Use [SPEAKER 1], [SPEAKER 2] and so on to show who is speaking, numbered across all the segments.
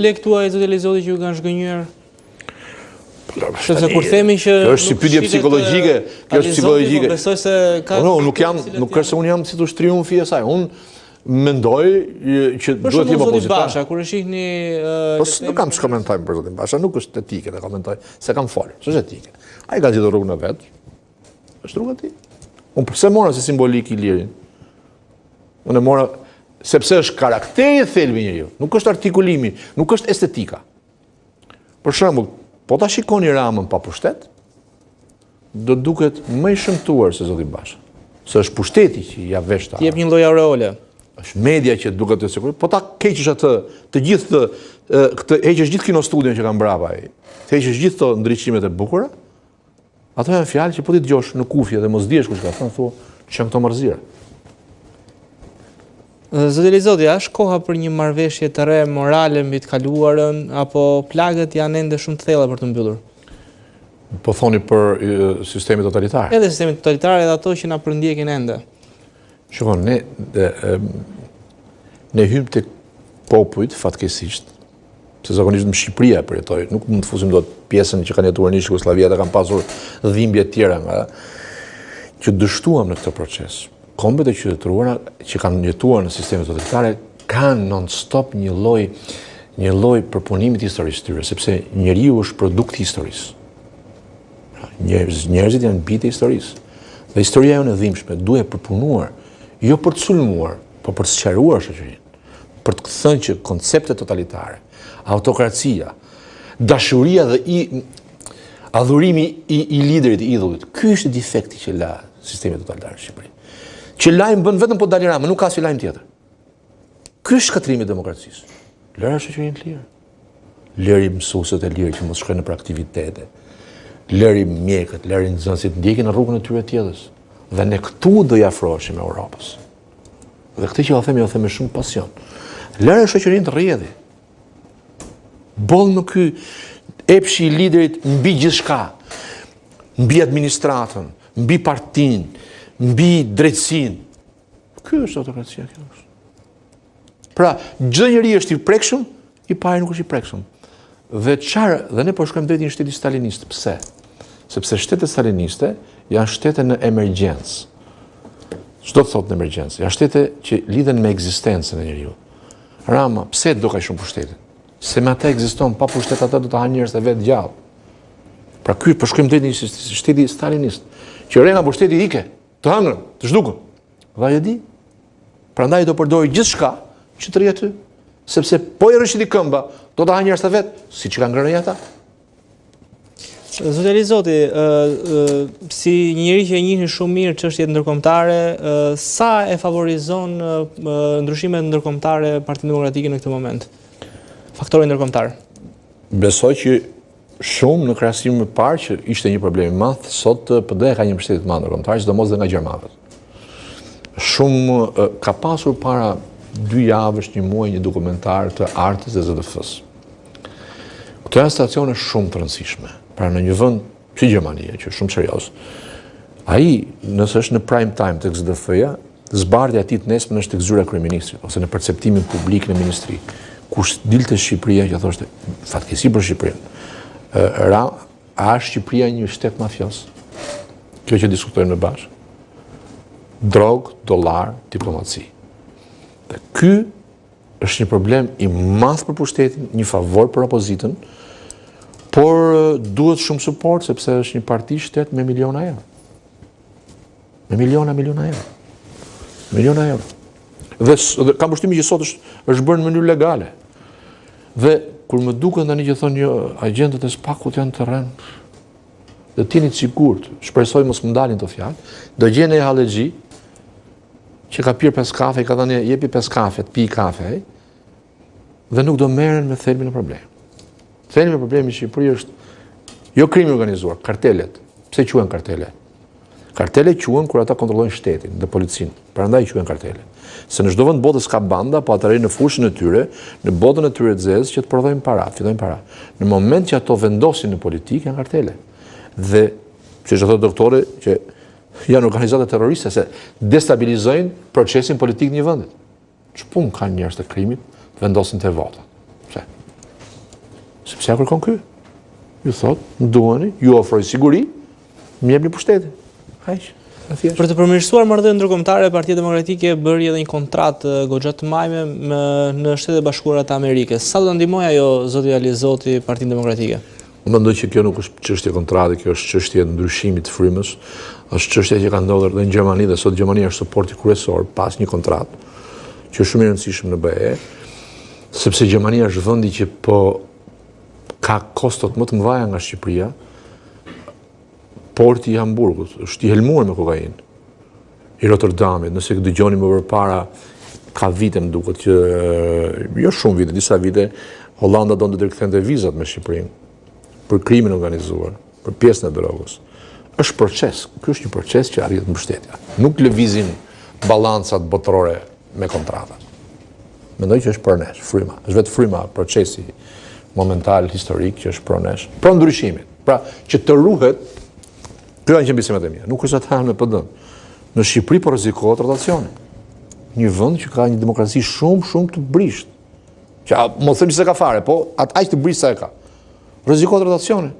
[SPEAKER 1] Lekët tuaj, zoti Alizoti, që ju kanë zhgënjyer? Po, Sepse kur themi që
[SPEAKER 2] Kjo është si pyetje psikologjike, kjo është psikologjike.
[SPEAKER 1] Po besoj se
[SPEAKER 2] ka Po, nuk jam, nuk është se unë jam si të triumfi e saj. Unë mendoj që duhet të jem opozitar.
[SPEAKER 1] Zoti Basha, kur e shihni
[SPEAKER 2] Po nuk kam ç'të komentoj për zotin Basha, nuk është etike të komentoj, s'e kam folur, s'është etike. Ai ka zgjedhur rrugën e vet. Është rruga e tij. Unë përse mora si simbolik Ilirin? Unë e mora sepse është karakteri e thelbi i njeriut, nuk është artikulimi, nuk është estetika. Për shembull, po ta shikoni Ramën pa pushtet, do duket më i shëmtuar se zoti Basha. Se është pushteti që ia vesh
[SPEAKER 1] ta. Jep një lloj aureole.
[SPEAKER 2] Është media që duket të sikur, po ta heqësh atë, të gjithë të, këtë heqësh gjithë kinostudion që ka mbrapa ai. Të heqësh gjithë këto ndriçimet e bukura, Ato janë fjalë që po t'i dëgjosh në kufje dhe mos dish kush ka thënë, thua, ç'janë këto marrëzira.
[SPEAKER 1] Zoti Alizoti, a është koha për një marrëveshje të re morale mbi të kaluarën apo plagët janë ende shumë të thella për t'u mbyllur?
[SPEAKER 2] Po thoni për sistemin totalitar.
[SPEAKER 1] Edhe sistemin totalitar edhe ato që na përndjekin ende.
[SPEAKER 2] Shiko, ne ne hymë tek popujt fatkeqësisht, se zakonisht në Shqipëria e përjetoi, nuk mund të fusim dot pjesën që kanë jetuar në ish Jugosllavi dhe kanë pasur dhimbje të tjera nga që dështuam në këtë proces. Kombet e qytetëruara që kanë jetuar në sisteme totalitare kanë non-stop një lloj një lloj përpunimi të historisë së tyre, sepse njeriu është produkt i historisë. Pra, njerëzit janë bijtë e historisë. Dhe historia jonë e dhimbshme duhet përpunuar, jo për të sulmuar, por për të sqaruar shoqërinë. Për të thënë që konceptet totalitare, autokracia, dashuria dhe i adhurimi i, i liderit, i idhullit, ky është defekti që la sistemi totalitar në Shqipëri. Që lajm bën vetëm po dali Rama, nuk ka si lajm tjetër. Ky është shkatërrimi i demokracisë. Lëre shoqërinë të lirë. Lëri mësuesit e lirë që mos shkojnë nëpër aktivitete. Lëri mjekët, lëri nxënësit ndjekin rrugën e tyre të jetës. Dhe ne këtu do i afroheshim Europës. Dhe këtë që jua them, jua them me shumë pasion. Lëre shoqërinë të rrjedhi. Boll më ky epshi i liderit mbi gjithçka, mbi administratën, mbi partinë, mbi drejtësinë. Ky është autokracia, kjo është. Pra, çdo njeri është i prekshëm, i pari nuk është i prekshëm. Dhe çfarë, dhe ne po shkojmë drejt një shteti stalinist. Pse? Sepse shtetet staliniste janë shtete në emergjencë. Ç'do të thotë në emergjencë? Janë shtete që lidhen me ekzistencën e njeriut. Rama, pse do kaq shumë pushtetin? Se me atë ekziston, pa pushtet atë do të hanë njerëzit e vet gjallë. Pra ky po shkojmë drejt një shteti stalinist, që re nga pushteti ike, të hëngrën, të zhdukën. Dhe ai e di. Prandaj do përdorë gjithçka që të rrijë aty, sepse po i rrëshqiti këmba, do ta hajë njerëzit e vet, siç kanë ngrënë ata.
[SPEAKER 1] Zoti Alizoti, si një njeri që e njihni shumë mirë çështjet ndërkombëtare, sa e favorizon ndryshimet ndërkombëtare Partinë Demokratike në këtë moment? Faktori ndërkombëtar.
[SPEAKER 2] Besoj që shumë në krahasim me parë që ishte një problem i madh, sot PD ka një mbështetje të madhe ndërkombëtare, sidomos dhe nga gjermanët. Shumë ka pasur para dy javësh një muaj një dokumentar të Artës dhe ZDF-së. Këto janë stacione shumë të rëndësishme. Pra në një vend si Gjermania, që është shumë serioz, ai nëse është në prime time tek ZDF-ja, zbardhja e tij të nesërmen është tek zyra e kryeministrit ose në perceptimin publik në ministri. Kush dilte Shqipëria që thoshte fatkeqësi për Shqipërinë. Ra, a është Shqipëria një shtet mafioz? Kjo që diskutojmë ne bashkë. Drogë, dollar, diplomaci. Dhe ky është një problem i madh për pushtetin, një favor për opozitën, por duhet shumë suport sepse është një parti shtet me miliona euro. Me miliona, miliona euro. Miliona euro. Dhe, dhe kam përshtypjen që sot është, është bërë në mënyrë legale. Dhe kur më duken tani që thonë jo, agjentët e SPAK-ut janë në terren, dhe të jeni të sigurt, shpresoj mos më dalin këto fjalë, do gjejnë një hallexhi që ka pirë pesë kafe, i ka thënë jepi pesë kafe, të pi kafe, dhe nuk do merren me thelbin e problemit. Thelbi i problemit në Shqipëri është jo krimi i organizuar, kartelet. Pse quhen kartele? Kartele quhen kur ata kontrollojnë shtetin dhe policinë. Prandaj quhen kartele. Se në çdo vend botës ka banda, po ata rrinë në fushën e tyre, në botën e tyre të zezë që të prodhojnë para, të fitojnë para. Në moment që ato vendosin në politikë janë kartele. Dhe siç e thotë doktori që janë organizata terroriste se destabilizojnë procesin politik të një vendit. Ç'punë kanë njerëz të krimit të vendosin te vota? Pse? Pse ja kërkon ky? Ju thotë, më duani, ju ofroj siguri, më jepni pushtetin.
[SPEAKER 1] Aq. Për të përmirësuar marrëdhëniet ndërkombëtare, Partia Demokratike bëri edhe një kontratë goxha të majme me në Shtetet e Bashkuara të Amerikës. Sa do ta ndihmojë ajo zoti Alizoti Partinë Demokratike?
[SPEAKER 2] Unë mendoj që kjo nuk është çështje kontrate, kjo është çështje e ndryshimit të frymës, është çështja që ka ndodhur edhe në Gjermani dhe sot Gjermania është suporti kryesor pas një kontratë që është shumë i rëndësishëm në BE, sepse Gjermania është vendi që po ka kostot më të mëdha nga Shqipëria. Porti i Hamburgut është i helmuar me kokainë. I Rotterdamit, nëse dëgjoni më përpara ka vite më duket që jo shumë vite, disa vite Holanda donte të rikthente vizat me Shqipërinë për krimin e organizuar, për pjesën e drogës. Është proces, ky është një proces që arrihet mbështetja. Nuk lëvizin balancat botërore me kontratat. Mendoj që është pro nesh, fryma. Është vetë fryma, procesi momental, historik, që është pro nesh, pro ndryshimit. Pra, që të ruhet, kjo janë qëndrimet e mia, nuk është ata me PD. Në Shqipëri po rrezikohet rotacioni. Një vend që ka një demokraci shumë, shumë të brishtë. Që mos themi se ka fare, po atë aq të brishtë sa e ka. Rrezikohet rotacioni.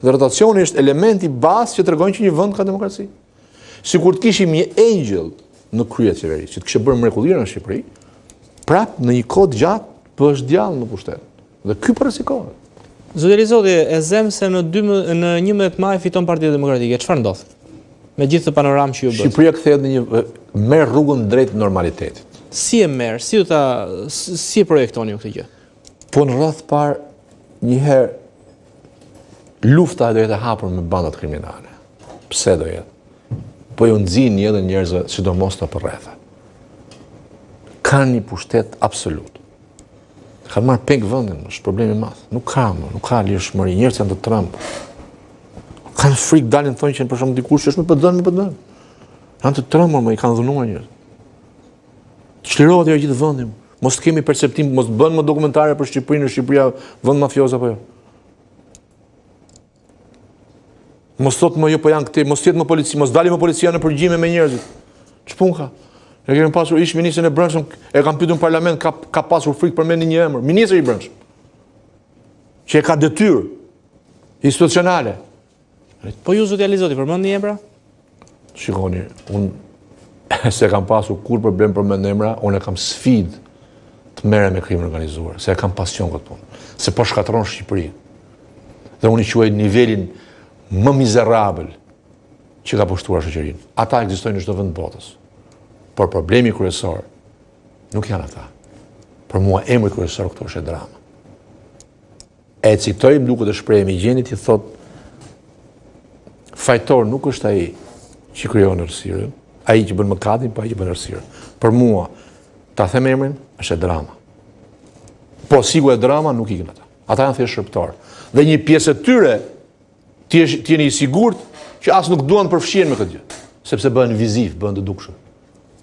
[SPEAKER 2] Dhe rotacioni është elementi bazë që tregon që një vend ka demokraci. Sikur të kishim një engjëll në krye të qeverisë, që të kishte bërë mrekullira në Shqipëri, prap në një kohë të gjatë bëhesh djall në pushtet. Dhe ky po rrezikohet.
[SPEAKER 1] Zoti Alizoti, e zëmë se në 2 në 11 maj fiton Partia Demokratike. Çfarë ndodh? Me gjithë këtë panoramë që ju
[SPEAKER 2] bëtë. Shqipëria kthehet në një merr rrugën drejt normalitetit.
[SPEAKER 1] Si e merr? Si do ta si e projektoni ju këtë gjë?
[SPEAKER 2] Po në radhë të parë një herë lufta do jetë e hapur me bandat kriminale. Pse do jetë? Po ju nxijnë jetën njerëzve, sidomos nëpër rrethe. Kanë një pushtet absolut. Kanë marrë peng vendin, është problem i madh. Nuk ka më, nuk ka lirshmëri, njerëzit janë të trembur. Kanë frikë dalin thonë që për shembull dikush që është me PD-në, me PD-në. Janë të trembur, më i kanë dhunuar njerëz. Të çlirohet ajo gjithë vendi. Mos të kemi perceptim, mos të bën më dokumentare për Shqipërinë, Shqipëria vend mafioz apo jo. Mos thot më jo po janë këtej, mos të jetë më polici, mos dali më policia në përgjime me njerëzit. Ç'punë ka? Ne kemi pasur ish ministrin e Brendshëm, e kam pyetur në parlament, ka ka pasur frikë përmendi një emër, ministri i Brendshëm. Që e ka detyrë institucionale.
[SPEAKER 1] Po ju zoti Alizoti, përmendni emra?
[SPEAKER 2] Shikoni, unë s'e kam pasur kurrë problem përmend emra, unë e kam sfidë të merrem me krimin e organizuar, se e kam pasion këtë punë, se po shkatërron Shqipërinë. Dhe unë i quaj nivelin më mizerabël që ka pushtuar shoqërinë. Ata ekzistojnë në çdo vend të botës. Por problemi kryesor nuk janë ata. Për mua emri kryesor këtu është Edi Rama. E citoj, më duket shprehje e Migjenit që thotë fajtor nuk është ai që krijon errësirën, ai që bën mëkatin, po ai që bën errësirën. Për mua, ta them emrin, është Edi Rama. Po s'iku Edi Rama nuk ikin ata. Ata janë thjesht shërbëtorë. Dhe një pjesë e tyre të jeni i sigurt që as nuk duan të përfshihen me këtë gjë, sepse bëhen viziv, bëhen të dukshëm.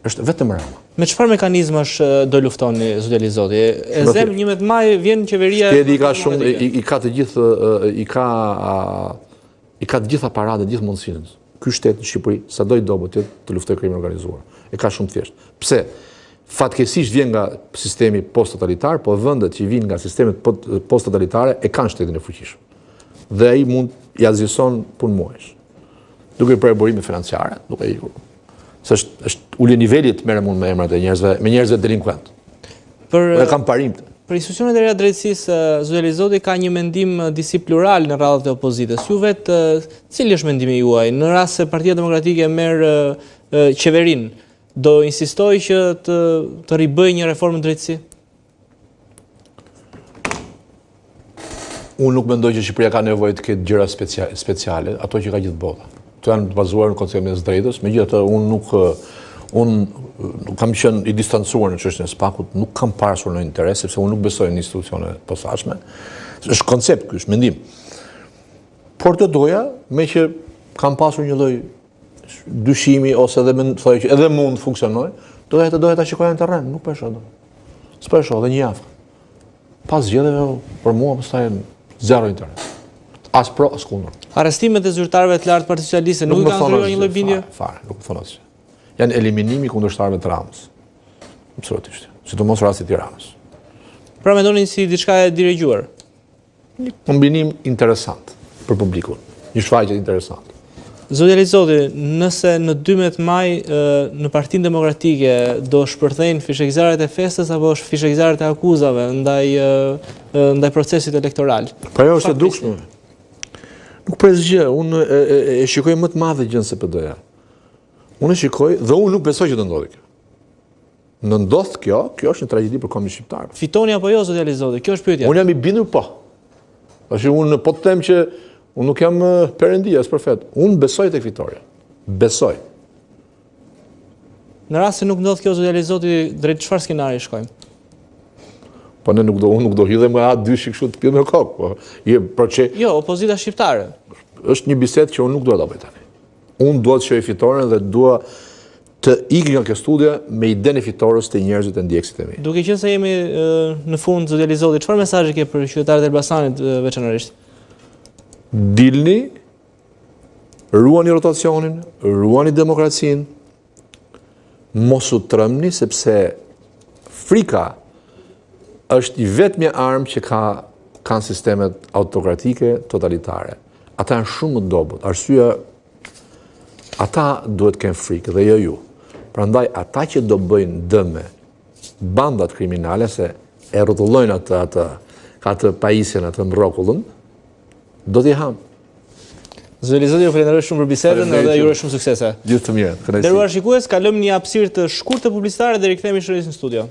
[SPEAKER 2] Është vetëm
[SPEAKER 1] Rama. Me çfarë mekanizmash do luftoni zoti Alizoti? E zëmë 11 maj vjen qeveria
[SPEAKER 2] Shteti i ka shumë i, i ka të gjithë i ka i ka të gjitha aparatet, të gjithë mundësinë. Ky shtet në Shqipëri, sado i dobët të jetë, të luftojë krimin e organizuar. E ka shumë thjesht. Pse? Fatkeqësisht vjen nga sistemi post-totalitar, po vendet që vijnë nga sistemet post-totalitare e kanë shtetin e fuqishëm. Dhe ai mund ia asgjëson punë muajsh. Duke i prerë burime financiare, duke ikur. Se është është ulje niveli të merrem unë me emrat e njerëzve, me njerëzve delinkuentë. Për e kam parim.
[SPEAKER 1] Për institucionet e reja të drejtësisë, zoti Alizoti ka një mendim disi plural në radhët e opozitës. Ju vetë, cili është mendimi juaj? Në rast se Partia Demokratike merr qeverinë, do insistojë që të të ribëjë një reformë në drejtësi?
[SPEAKER 2] Unë nuk mendoj që Shqipëria ka nevojë të ketë gjëra speciale, ato që ka gjithë bota. Këto janë të bazuar në konceptin e së drejtës, megjithatë unë nuk unë nuk kam qenë i distancuar në çështjen e SPAK-ut, nuk kam pasur ndonjë interes sepse unë nuk besoj në institucione të posaçme. Është koncept ky, është mendim. Por do doja, meqë kam pasur një lloj dyshimi ose edhe mend thoja që edhe mund të funksionojë, doja të doja ta shikoja në terren, nuk po e shoh dot. S'po e shoh edhe një javë. Pas zgjedhjeve për mua pastaj zero interes. As pro as
[SPEAKER 1] kundër. Arrestimet e zyrtarëve të lartë të Partisë Socialiste nuk, nuk kanë krijuar një lloj
[SPEAKER 2] bindje? Fare, nuk më thonë asgjë. Janë eliminimi i kundërshtarëve të Ramës. Absolutisht. Sidomos rasti i Tiranës.
[SPEAKER 1] Pra mendoni si diçka e dirigjuar?
[SPEAKER 2] Një kombinim interesant për publikun, një shfaqje interesante.
[SPEAKER 1] Zoti Alizoti, nëse në 12 maj në Partinë Demokratike do shpërthejnë fishekzjarret e festës apo fishekzjarret e akuzave ndaj ndaj procesit
[SPEAKER 2] elektoral? Po ajo është e dukshme. Nuk pres gjë, unë e, e, e shikoj më të madhe gjënë se PD-ja. Unë e shikoj dhe unë nuk besoj që do ndodhi kjo. Në ndodh kjo, kjo është një tragjedi për kombin
[SPEAKER 1] shqiptar. Fitoni apo jo zoti Alizoti? Kjo është
[SPEAKER 2] pyetja. Unë jam i bindur po. Tash unë po të them që unë nuk jam perëndi as profet. Unë besoj tek fitorja. Besoj.
[SPEAKER 1] Në rast se nuk ndodh kjo zoti Alizoti, drejt çfarë skenari shkojmë?
[SPEAKER 2] Po ne nuk do unë nuk do hidhem nga A2-shi kështu të pjellë me kokë, po je
[SPEAKER 1] proces. Jo, opozita shqiptare.
[SPEAKER 2] Është një bisedë që unë nuk dua ta bëj tani. Unë dua të shijoj fitoren dhe dua të ik nga kjo studio me idenë e fitores te njerëzit e ndjekësit
[SPEAKER 1] e mi. Duke qenë se jemi në fund, zoti Alizoti, çfarë mesazhi ke për qytetarët e Elbasanit veçanërisht?
[SPEAKER 2] Dilni, ruani rotacionin, ruani demokracinë, mos u trembni sepse frika është i vetmja armë që ka kanë sistemet autokratike totalitare. Ata janë shumë më të dobët. Arsyeja ata duhet të kenë frikë dhe jo ju. Prandaj ata që do bëjnë dëme, bandat kriminale se e rrotullojnë atë atë atë pajisjen atë mrrokullën, do t'i
[SPEAKER 1] hamë. Zoti Alizoti, ju falenderoj shumë për bisedën dhe ju uroj shumë suksese.
[SPEAKER 2] Gjithë të mirat.
[SPEAKER 1] Të nderuar shikues, kalojmë një hapësirë të shkurtër publicitare dhe rikthehemi sërish në studio.